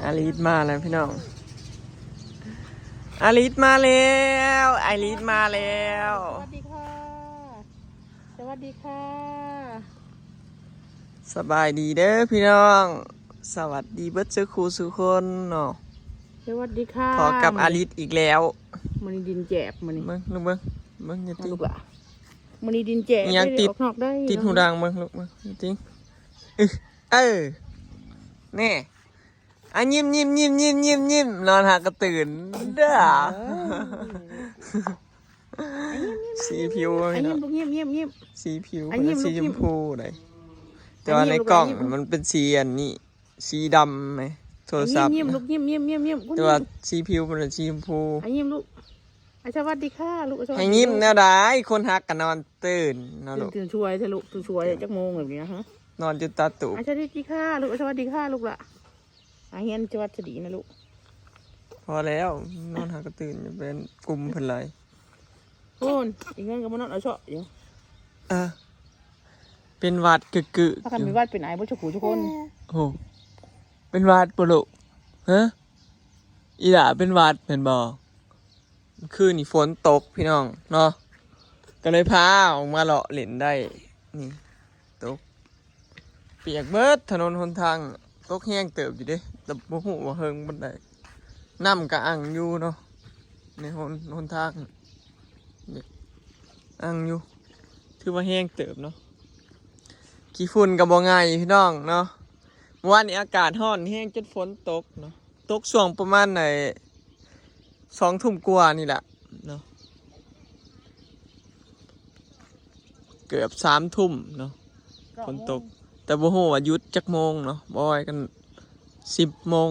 ອາລິດມາແລ້ວພີ່ນ້ອງ ອາລິດມາແລ້ວ ອາລິດມາແລ້ວ. ສະຫວັດດີຄ່ະ ສະຫວັດດີຄ່ະ ສະບາຍດີເດີພີ່ນ້ອງ ສະຫວັດດີເບິດສູ່ຄູ່ສູ່ຄົນເນາະ. ສະຫວັດດີຄ່ະ ພໍ້ກັບອາລິດອີກແລ້ວ. ມື້ນີ້ດິນແຈບ ມື້ນີ້ ເບິ່ງລູກເບິ່ງ ເບິ່ງຢ່າຕິ ມາລູກຫຼ້າ. ມື້ນີ້ດິນແຈບ ອີຫຍັງຕິດ ອອກນອກໄດ້ ຕິດຫູດັງ ເບິ່ງລູກເບິ່ງຕິ ເອີ ເອີ ແນ່ ອາ ຍິ້ມໆໆໆໆ ນອນຫາກະຕື່ນເດີ້. ເອີ ສີຜິວ ອາ ຍິ້ມລູກ ຍິ້ມໆໆ ສີຜິວ ອາ ຍິ້ມລູກ ສີຊົມພູໃດ໋ ແຕ່ວ່າໃນກ້ອງ ອາ ຍິ້ມລູກ ມັນເປັນສີອັນນີ້ ສີດຳແໝ ໂທລະສັບ ອາ ຍິ້ມລູກ ຍິ້ມໆໆໆ ແຕ່ວ່າສີຜິວມັນເປັນສີຊົມພູ ອາ ຍິ້ມລູກ ອາ ສະຫວັດດີຄ່ະລູກ ສະຫວັດດີ ໃຫ້ຍິ້ມແນວໃດ ຄົນຮັກກະນອນຕື່ນເນາະລູກ. ຕື່ນ ຕື່ນສວຍແທ້ລູກ ຕື່ນສວຍຈັກໂມງແບບນີ້ຮະ ນອນຈົນຕາຕຸບ. ອາ ສະຫວັດດີຄ່ະລູກ ສະຫວັດດີຄ່ະລູກຫຼ້າ. ອາ ຮຽນສະຫວັດສະດີນະລູກ. ພໍແລ້ວ ນອນຫາກະຕື່ນ ຢ່າໄປກຸມເພິ່ນຫຼາຍ. ໂອ້ນ ອີເງິນກໍມານອນເອົາເຊາະຢູ່ ເອີ ເປັນຫວັດກຶກໆ ພາກັນເປັນຫວັດເປັນໄອເບິດສູ່ຜູ້ທຸກຄົນ. ໂອ້ ເປັນຫວັດບໍ່ລູກ ຮະ ອີຫຼ້າເປັນຫວັດແມ່ນບໍ່? ຄືນນີ້ຝົນຕົກພີ່ນ້ອງເນາະ ກໍເລີຍພາອອກມາເລາະຫຼິ້ນໄດ້ ນີ້ຕົກ ປຽກເບິດຖະໜົນຫົນທາງ. ຕົກແຮງເຕີບຢູ່ເດ້ ແຕ່ບໍ່ຮູ້ວ່າເຫິງປານໃດ. ນ້ຳກະອັ່ງຢູ່ເນາະ ໃນຫົນ ຫົນທາງນີ້ ອັ່ງຢູ່ ຖືວ່າແຮງເຕີບເນາະ. ຂີ້ຝຸ່ນກະບໍ່ງ່າຍພີ່ນ້ອງເນາະ. ມື້ວານນີ້ອາກາດຮ້ອນແຮງຈົນຝົນຕົກເນາະ ຕົກຊ່ວງປະມານໄອ້ ສອງທຸ່ມກວ່ານີ້ແຫຼະເນາະ ເກືອບສາມທຸ່ມເນາະ ຝົນຕົກ ແຕ່ບໍ່ຮູ້ວ່າຢຸດຈັກໂມງເນາະ. ບອຍກັນສິບໂມງ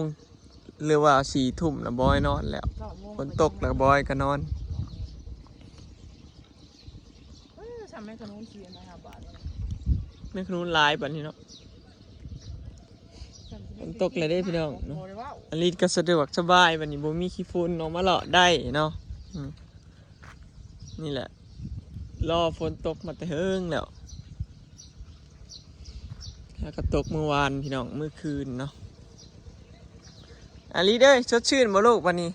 ຫຼືວ່າສີ່ທຸ່ມນະ ບອຍນອນແລ້ວ ຝົນຕົກແລ້ວບອຍກໍນອນ. ເອີ ຊ່ຳແມ່ຂະໜູນຊິອັນນັ້ນຫ້າບາດ ແມ່ຂະໜູນຫຼາຍປານນີ້ເນາະ. ຝົນຕົກແລ້ວເດ້ພີ່ນ້ອງເນາະ ອາລິດກໍສະດວກສະບາຍ ບັດນີ້ບໍ່ມີຂີ້ຝຸ່ນ ອອກມາເລາະໄດ້ເນາະ. ອືມ ນີ້ແຫຼະ ລໍຝົນຕົກມາແຕ່ເຫິງແລ້ວ ຫາກໍຕົກມື້ວານພີ່ນ້ອງ ມື້ຄືນເນາະ. ອາລິດເອີຍ ສົດຊື່ນບໍ່ລູກ ບັດນີ້?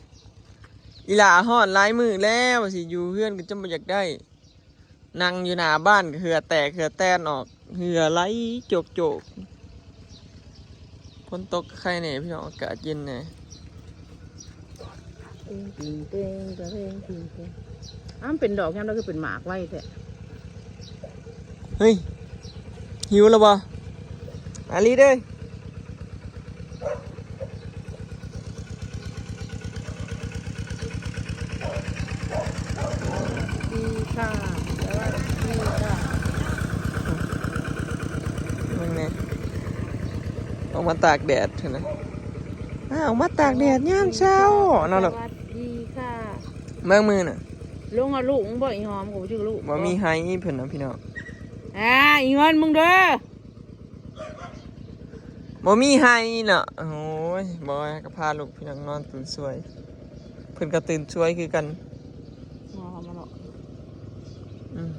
ອີຫຼ້າຮ້ອນຫຼາຍມື້ແລ້ວ ຊິຢູ່ເຮືອນກໍຈົນບໍ່ຢາກໄດ້. ນັ່ງຢູ່ໜ້າບ້ານກໍເຫື່ອແຕກເຫື່ອແຕນອອກ ເຫື່ອໄຫຼໂຈກໆ. ຝົນຕົກກໍໄຄແດ່ພີ່ນ້ອງ ອາກາດເຢັນແດ່. ອ້າວ ມັນເປັນດອກຍາມໃດຄືເປັນໝາກໄວແທ້? ເຮີ້ຍ ຫິວແລ້ວບໍ່? ອາລິດເອີຍ ດີຄ່ະ ສະຫວັດດີຄ່ະ. ເບິ່ງແດ່ ອອກມາຕາກແດດຫັ້ນນະ. ອ້າວ ອອກມາຕາກແດດຍາມເຊົ້າເນາະລູກ. ສະຫວັດດີຄ່ະ. ເບິ່ງມືນະ ລົງເອົາລູກ ມຶງບໍ່ອີຫອມ ກໍບໍ່ຈື່ລູກ ບໍ່ມີໄຮເພິ່ນນະພີ່ນ້ອງ. ອ່າ ອີເງິນ ມຶງເດີ. ບໍ່ມີໄຮເນາະ. ໂອ້ຍ ບອຍກໍພາລູກພີ່ນ້ອງນອນຕື່ນສວຍ ເພິ່ນກໍຕື່ນສວຍຄືກັນ. ມາ ມາເນາະ. ອືມ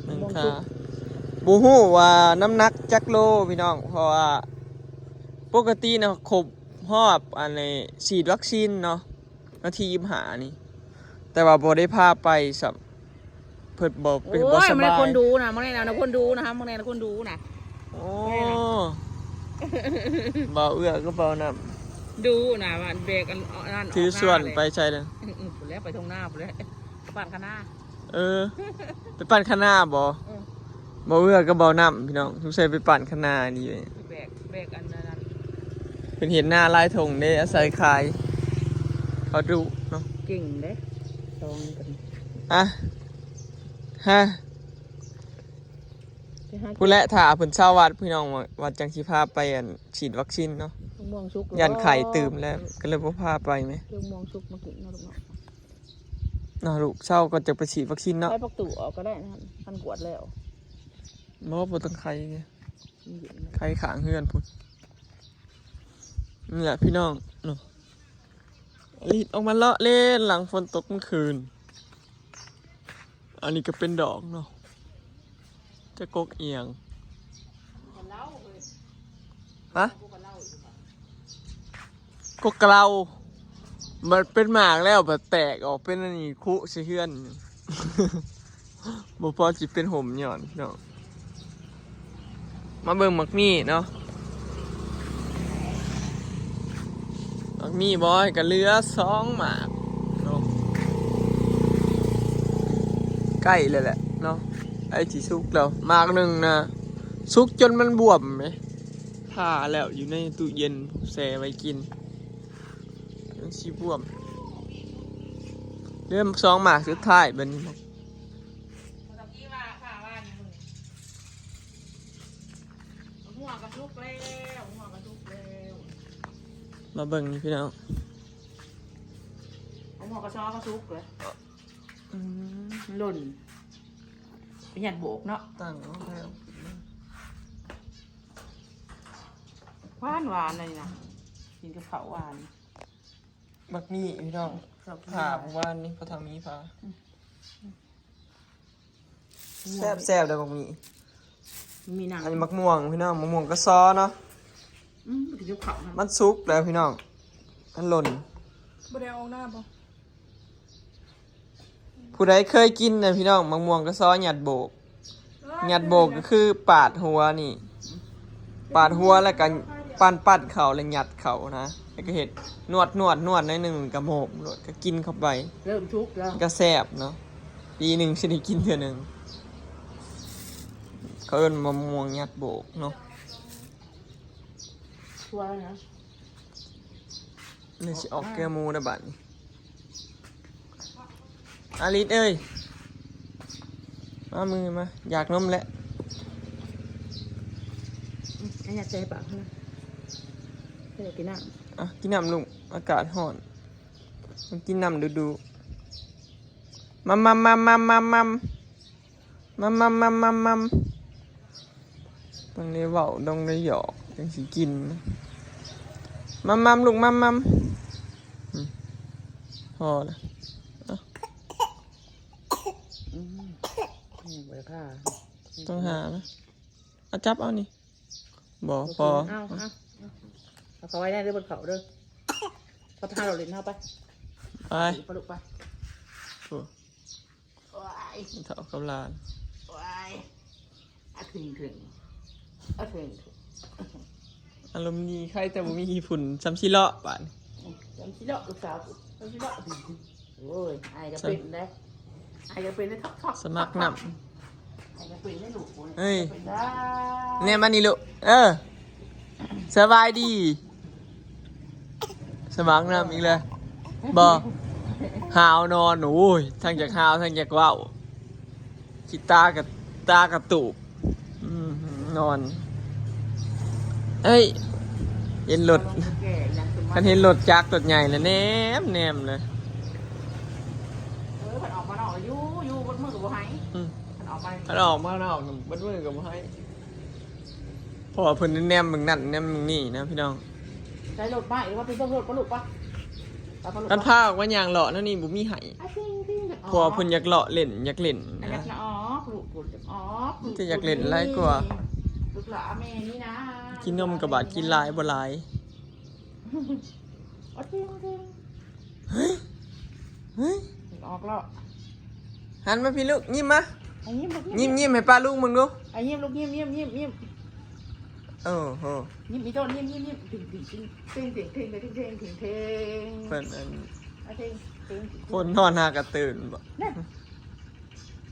ໜຶ່ງຄ່າ ບໍ່ຮູ້ວ່ານ້ຳໜັກຈັກໂລພີ່ນ້ອງ ເພາະວ່າປົກກະຕິນະ ຄົບຮອບອັນນີ້ ສີດວັກຊີນເນາະ ວັນທີຊາວຫ້ານີ້ ແຕ່ວ່າບໍ່ໄດ້ພາໄປຊ້ຳ ເພິ່ນບໍ່ ເພິ່ນບໍ່ສະບາຍ. ໂອ້ຍ ມັນຄົນດຸນະ ມັນແນ່ນະ ຄົນດຸນະ ມັນແນ່ນະ ຄົນດຸນະ. ໂອ້ ບ່າວເອື້ອກັບບ່າວນ້ຳ ດຸນະ ວ່າແບກອັນ ອັນນັ້ນ ຖືສວນໄປໃສເດີ? ອືມ ພຸ້ນແຫຼະ ໄປທົ່ງນາພຸ້ນແຫຼະ ປານຄະນາ. ເອີ ໄປປັ່ນຄະນາບໍ່? ເອີ ບ່າວເອື້ອກັບບ່າວນ້ຳພີ່ນ້ອງ ສົງໄສໄປປັ່ນຄະນານີ້. ແບກ ແບກອັນນັ້ນ ເພິ່ນເຮັດນາຫຼາຍທົ່ງເດ້ ອາໄສຂາຍ ເຂົາດຸເນາະ ເກັ່ງເດ້ ສອງຄົນ. ອ່ະ ຮະ ພຸ້ນແຫຼະ ຖ້າເພິ່ນເຊົາວັດພີ່ນ້ອງ ວ່າ ວ່າຈັ່ງຊິພາໄປອັນ ສີດວັກຊີນເນາະ. ມະມ່ວງສຸກ ຢ້ານໄຂ້ຕື່ມແລ້ວ ກໍເລີຍບໍ່ພາໄປແມ. ເລື່ອງມະມ່ວງສຸກມາກິນເນາະລູກເນາະ. ເນາະ ລູກເຊົາກ່ອນຈະໄປສີດວັກຊີນເນາະ. ໃຫ້ປະຕູອອກກໍໄດ້ນະ ຄັນກວດແລ້ວ. ບໍ່ ບໍ່ຕ້ອງໄຂເດ້ ມັນເຢັນ ໄຂຂ້າງເຮືອນພຸ້ນ. ນີ້ແຫຼະພີ່ນ້ອງເນາະ ອາລິດອອກມາເລາະເລ່ນຫຼັງຝົນຕົກມື້ຄືນ. ອັນນີ້ກໍເປັນດອກເນາະ ຈະກົກອີ່ຫຍັງ. ໄປ ຮະ ກົກກະເລົາ ບັດເປັນໝາກແລ້ວ ບັດແຕກອອກເປັນອັນນີ້ ຄຸໃສ່ເຮືອນ ບໍ່ພໍຊິເປັນຮົ່ມຍອດພີ່ນ້ອງ. ມາເບິ່ງໝາກມີ້ເນາະ ໝາກມີ້ບອຍກໍເຫຼືອສອງໝາກເນາະ ໃກ້ແລ້ວແຫຼະເນາະ ໃກ້ຊິສຸກແລ້ວ. ໝາກໜຶ່ງນະ ສຸກຈົນມັນບວມເດ້ ຜ່າແລ້ວ ຢູ່ໃນຕູ້ເຢັນແຊ່ໄວ້ກິນ ມັນຊິບວມ. ເຫຼືອສອງໝາກສຸດທ້າຍບັດນີ້ ໝາກມ່ວງກໍສຸກແລ້ວ ໝາກມ່ວງກໍສຸກແລ້ວ. ມາເບິ່ງນີ້ພີ່ນ້ອງ ໝາກມ່ວງກໍຊອກໍສຸກເລີຍ. ອືມ ມັນຫຼົ່ນ ໄປຫຍັດໂບກເນາະ ຕັ້ງເອົາແລ້ວ ຫວານໆ ອັນນີ້ນະ ກິນກັບເຂົ້າຫວານ. ໝາກມີ້ພີ່ນ້ອງ ເຂົ້າກິນ ຜ່າເມື່ອວານນີ້ ພໍ່ເຖົ້າມີຜ່າ ອືມ ແຊບໆ ເດີໝາກມີ້ ມີໜັງ ອັນນີ້ໝາກມ່ວງພີ່ນ້ອງ ໝາກມ່ວງກະຊໍເນາະ. ອືມ ໄປກິນກັບເຂົ້ານະ ມັນສຸກແລ້ວພີ່ນ້ອງ ມັນຫຼົ່ນ. ບໍ່ໄດ້ອອກໜ້າບໍ່? ຜູ້ໃດເຄີຍກິນນະພີ່ນ້ອງ ໝາກມ່ວງກະຊໍຫຍັດໂບກ ຫຍັດໂບກກໍຄືປາດຫົວນີ້ ປາດຫົວແລ້ວກໍປັ້ນໆ ເຂົ້າ ແລ້ວຫຍັດເຂົ້ານະ ແລ້ວກໍເຮັດນວດໆໆ ໜ້ອຍໜຶ່ງ ກໍໂມບໂລດ ກໍກິນເຂົ້າໄປ ເລີ່ມສຸກແລ້ວ ມັນກໍແຊບເນາະ. ປີໜຶ່ງຊິໄດ້ກິນເທື່ອໜຶ່ງ ເຂົາເອີ້ນໝາກມ່ວງຫຍັດໂບກເນາະ. ເລີຍຊິອອກແກ້ວໝູໄດ້ບາດນີ້. ອາລິດເອີຍ ມາມືມາ ຢາກນົມແຫຼະ. ອືມ ໃຫ້ຍັດໃສ່ປາກນະ ໃຫ້ກິນນ້ຳ. ອ່ະ ກິນນ້ຳລູກ ອາກາດຮ້ອນ ກິນນ້ຳດຸໆ. ມາມາມາມາມາມາ. ມາມາມາມາມາມາມ. ຕ້ອງໄດ້ເວົ້າ ຕ້ອງໄດ້ຫຍອກ ຈັ່ງຊິກິນ. ມາມາມາລູກ ມາມາມາມາ. ອືມ ພໍລະ. ເອົ້າ ອືມ ນີ້ບໍ່ໄດ້ພາ ຕ້ອງຫາລະ. ເອົາ ຈັບເອົານີ້. ບໍ່ ບໍ່ ພໍ ກິນ. ເອົາ ເອົາ ເອົາເຂົ້າໄວ້ໃນເດີ ບໍ່ເຂົ້າເດີ. ເຂົາພາເຮົາຫຼິ້ນເຮົາໄປ ໄປ ໄປລູກໄປ. ໂອ້ ໂອ້ຍ ເຖົ້າກັບຫຼານ ໂອ້ຍ ອາເຖິງເຖິງ ອາເຖິງເຖິງ ອາລົມດີ ໃຄແຕ່ບໍ່ມີຂີ້ຝຸ່ນ. ສ່ຳຊິເລາະບາດນີ້ ສ່ຳຊິເລາະ ລູກສາວກູ ສ່ຳຊິເລາະ. ໂອ້ຍ ອ້າຍກໍເປັນເດ້ ອ້າຍກໍເປັນເດ້ ທັກໆ ສະໝັກນ້ຳ ອ້າຍກໍເປັນເດ້ລູກ. ເອີຍ ເປັນໄດ້ ແນມມານີ້ລູກ ເອີ ສະບາຍດີ. ສະໝັກນ້ຳອີກແລ້ວ ບໍ່ ຫາວນອນ. ໂອ້ຍ ທັງຢາກຫາວ ທັງຢາກເວົ້າ ຂີ້ຕາກະ ຕາກະຕູບ. ອືມ ນອນ. ເອີຍ ເຫັນລົດ ຄັນເຫັນລົດຈັກລົດໃຫຍ່ລະແນມ ແນມເລີຍ. ເອີ ເພິ່ນອອກມານອກຢູ່ ຢູ່ເບິດມື້ກໍບໍ່ໃຫ້. ອືມ ເພິ່ນອອກມາ ເພິ່ນອອກມານອກເບິດມື້ກໍບໍ່ໃຫ້. ເພາະວ່າເພິ່ນແນມເບິ່ງນັ້ນແນມເບິ່ງນີ້ນະພີ່ນ້ອງ. ໃສ່ລົດມາອີກ ວ່າໄປເບິ່ງລົດປະລູກປະ ປະລູກປະ. ຄັນພາອອກມາຍ່າງເລາະແນວນີ້ບໍ່ມີໃຫ້ ອາ ເພາະວ່າເພິ່ນຢາກເລາະຫຼິ້ນ ຢາກຫຼິ້ນນະ. ຢາກອອກລູກ ຢາກອອກ ມີແຕ່ຢາກຫຼິ້ນຫຼາຍກວ່າ. ລູກຫຼ້າແມ່ນີ້ນະ ກິນນົມກະບາດ ກິນຫຼາຍບໍ່ຫຼາຍ. ອາ ເກັ່ງໆ. ເຮີ້ຍ ເຮີ້ຍ ອອກແລ້ວ. ຫັນມາພີ້ລູກ ຍິ້ມມາ ຍິ້ມລູກ ຍິ້ມ ຍິ້ມໃຫ້ປ້າລຸງເບິ່ງດູ. ຍິ້ມລູກ ຍິ້ມ ຍິ້ມ ຍິ້ມ ຍິ້ມ. ໂອ້ໂຫ ຍິ້ມອີ່ຕົ້ນ ຍິ້ມ ຍິ້ມ ຍິ້ມ. ເພິ່ນອັນ ຄົນນອນຫາກະຕື່ນບໍ?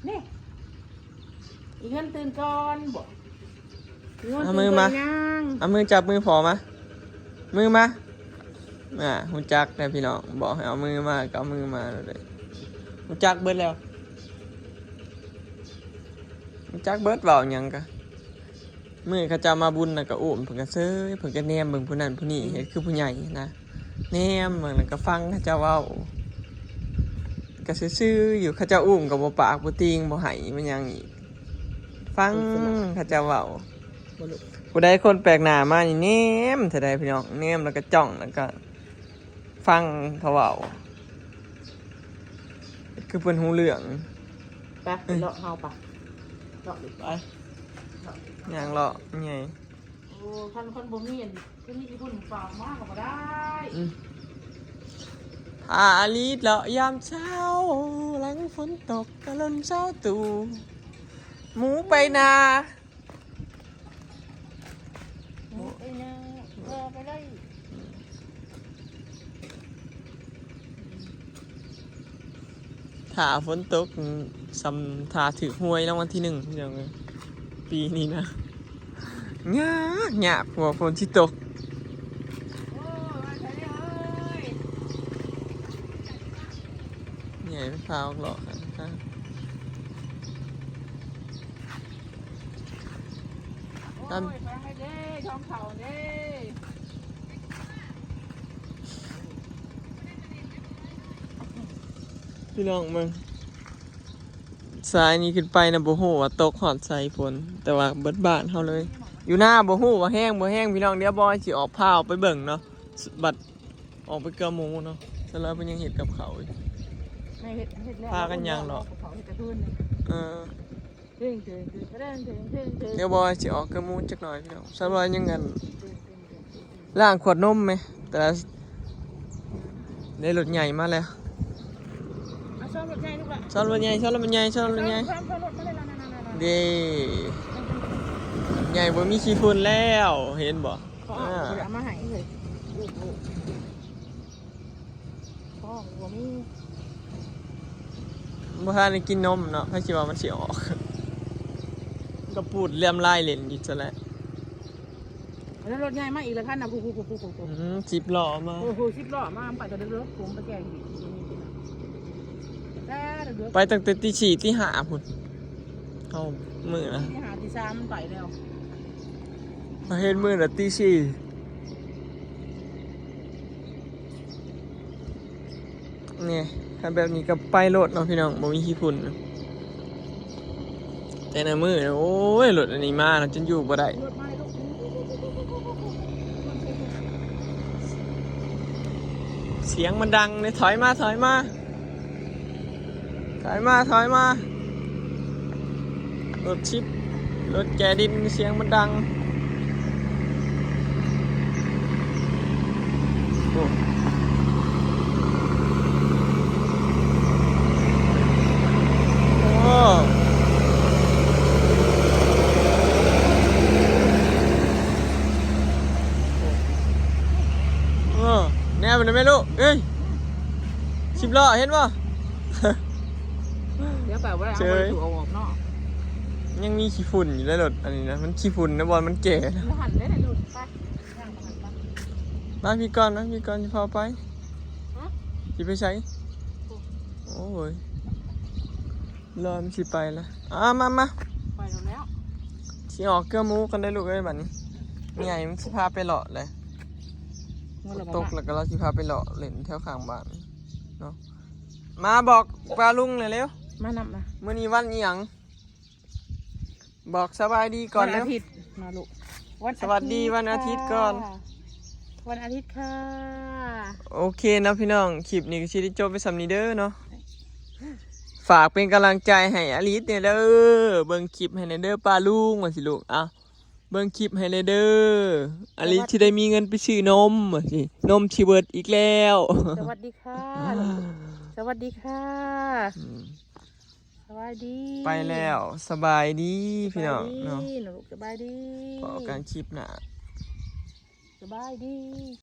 ນີ້ ອີເງິນຕື່ນກ່ອນບໍ? ເອົາມືມາ ເອົາມືຈັບມືພໍ່ມາ ມືມາ. ອ່າ ຮູ້ຈັກແລ້ວພີ່ນ້ອງ ບອກໃຫ້ເອົາມືມາກໍເອົາມືມາເລີຍ. ຮູ້ຈັກເບິດແລ້ວ ຮູ້ຈັກເບິດ ເວົ້າຫຍັງກະ. ມື້ເຂົາເຈົ້າມາບຸນນະກະອຸ້ມ ເພິ່ນກະເຊີຍ ເພິ່ນກະແນມເບິ່ງຜູ້ນັ້ນຜູ້ນີ້ ເຮັດຄືຜູ້ໃຫຍ່ນະ ແນມເບິ່ງແລ້ວກະຟັງເຂົາເຈົ້າເວົ້າ ກະຊື່ໆຢູ່. ເຂົາເຈົ້າອຸ້ມກະບໍ່ປາກບໍ່ຕີງ ບໍ່ໄຫ້ບໍ່ຫຍັງອີກ ຟັງເຂົາເຈົ້າເວົ້າ. ຜູ້ໃດຄົນແປກໜ້າມານີ້ແນມເທື່ອໃດພີ່ນ້ອງ ແນມແລ້ວກະຈ້ອງ ແລ້ວກະ ຟັງເຂົາເວົ້າ ຄືເພິ່ນຮູ້ເລື່ອງ. ໄປ ໄປເລາະເຮົາໄປ ເລາະ ໄປ ຍ່າງເລາະໃຫຍ່. ໂອ້ ຄັນຄົນບໍ່ມີອັນ ຄືມີທີ່ພຸ້ນຝາກມາກໍບໍ່ໄດ້. ອືມ ອາລີດເລາະຍາມເຊົ້າ ຫຼັງຝົນຕົກກະຫຼົ່ນເຊົ້າຕູ່ ໝູໄປນາ ໝູໄປນາ ເອີ ໄປເລີຍ. ຖ້າຝົນຕົກ ສ່ຳຖ້າຖືກຫວຍລາງວັນທີໜຶ່ງ ພີ່ນ້ອງເອີຍ ປີນີ້ນະ ຍາກ ຍາກ ເພາະວ່າຝົນຊິຕົກ. ໂອ້ຍ ວ່າໃສເອີຍ ໃຫຍ່ໄປພາອອກເລາະ ໂອ້ຍ ຟັງໃຫ້ເດ້ ທ້ອງເຂົາເດ້ ພີ່ນ້ອງເບິ່ງ ສາຍນີ້ຂຶ້ນໄປນະ ບໍ່ຮູ້ວ່າຕົກຮອດໃສຝົນ ແຕ່ວ່າເບິດບ້ານເຮົາເລີຍ. ຢູ່ນາບໍ່ຮູ້ວ່າແຮງບໍ່ແຮງ ພີ່ນ້ອງ ດຽວບອຍຊິອອກພາອອກໄປເບິ່ງເນາະ ບັດ ອອກໄປເກືອໝູເນາະ ສະລາວເພິ່ນຍັງເຮັດກັບເຂົ້າຢູ່ ແມ່ເຮັດ ເຮັດແລ້ວ ພາກັນຍ່າງເລາະ ເຂົາເຮັດກະທຶນ ເອີ ເທິງໆໆໆໆໆ ດຽວບອຍຊິອອກເກືອໝູຈັກໜ້ອຍ ພີ່ນ້ອງ ສະລາວຍັງອັນ ລ້າງຂວດນົມແມ ແຕ່ໄດ້ລົດໃຫຍ່ມາແລ້ວ ເອົາຊ້ອນລົດໃຫຍ່ລູກຫຼ້າ ຊ້ອນລົດໃຫຍ່ ຊ້ອນລົດໃຫຍ່ ຊ້ອນລົດໃຫຍ່ ຊ້ອນ ຊ້ອນລົດມາເລີຍ ນັ້ນໆໆໆ ເດ້ ໃຫຍ່ບໍ່ມີຂີ້ຝຸ່ນແລ້ວ ເຫັນບໍ່? ພໍ່ເອົາ ອ່າ ບໍ່ໄດ້ເອົາມາໃຫ້ເລີຍ ພໍ່ບໍ່ມີ ບໍ່ທັນໄດ້ກິນນົມເນາະ ໃຜຊິວ່າມັນຊິອອກ ກະປູດລຽມລາຍເຫຼັ້ນຢູ່ຊັ້ນແຫຼະ. ແລ້ວລົດໃຫຍ່ມາອີກແລ້ວຄັນນະ ຜູ້ໆໆໆໆ ອືມ ສິບລໍ້ມາ ໂອ້ໂຫ ສິບລໍ້ມາ ໄປແຕ່ເດີກໆ ຜົມໄປແກ່ງອີກ ແຕ່ເດີກໆ ໄປຕັ້ງແຕ່ຕີສີ່ ຕີຫ້າພຸ້ນ ເຮົາມື້ນະ ຕີຫ້າ ຕີສາມມັນໄປແລ້ວ ເຮົາເຮັດມື້ລະຕີສີ່. ນີ້ ຄັນແບບນີ້ກໍໄປໂລດເນາະພີ່ນ້ອງ ບໍ່ມີຂີ້ຝຸ່ນ ແຕ່ລະມື້ນະ ໂອ້ຍ ລົດອັນນີ້ມານະ ຈົນຢູ່ບໍ່ໄດ້ ສຽງມັນດັງເດ້ ຖອຍມາ ຖອຍມາ. ຖອຍມາ ຖອຍມາ ລົດຊິບ ລົດແກ່ດິນ ສຽງມັນດັງ ໂອ້ ໂອ້ ເອີ ແນມໄດ້ແມ່ລູກ ເອີຍ ສິບລໍ້ ເຫັນບໍ່? ດຽວໄປບໍ່ໄດ້ ເອົາບໍ່ໄດ້ ຖືກເອົາອອກເນາະ ຍັງມີຂີ້ຝຸ່ນຢູ່ໃນລົດອັນນີ້ນະ ມັນຂີ້ຝຸ່ນນະ ບ່ອນມັນແກ່ນະ ຢູ່ຫັ້ນເດ້ລົດ ໄປ ຍ່າງໄປຫັ້ນໄປ ມາພີ່ກ່ອນ ມາພີ່ກ່ອນ ຊິພາໄປ ຮະ ຊິໄປໃສ? ໂອ້ຍ ລໍມັນຊິໄປລະ ອາ ມາ ມາ ໄປແລ້ວ ຊິອອກເກືອໝູກ່ອນເດີລູກເອີຍ ບັດນີ້ ແມ່ໃຫຍ່ມັນຊິພາໄປເລາະແຫຼະ ຝົນຕົກແລ້ວກໍລາວຊິພາໄປເລາະຫຼິ້ນແຖວຂ້າງບ້ານເນາະ. ມາບອກປ້າລຸງແດ່ເລັວ ມານຳນະ ມື້ນີ້ວັນອີ່ຫຍັງ? ບອກສະບາຍດີກ່ອນເລັວ ວັນອາທິດເນາະລູກ ສະຫວັດດີວັນອາທິດກ່ອນ ວັນອາທິດຄ່ະ ໂອເຄເນາະພີ່ນ້ອງ ຄລິບນີ້ກໍຊິໄດ້ຈົບໄວ້ສ່ຳນີ້ເດີເນາະ ຝາກເປັນກຳລັງໃຈໃຫ້ອາລິດແດ່ເດີ ເບິ່ງຄລິບໃຫ້ແດ່ເດີປ້າລຸງ ວ່າຊິລູກ ເອົາ ເບິ່ງຄລິບໃຫ້ແດ່ເດີ ອາລິດຊິໄດ້ມີເງິນໄປຊື້ນົມ ວ່າຊິ ນົມຊິເບິດອີກແລ້ວ ສະຫວັດດີຄ່ະ ສະຫວັດດີຄ່ະ ອືມ ສະບາຍດີ ໄປແລ້ວ ສະບາຍດີພີ່ນ້ອງເນາະ ສະບາຍດີລູກ ສະບາຍດີ ພໍ້ກັນຄລິບໜ້າ ສະບາຍດີ.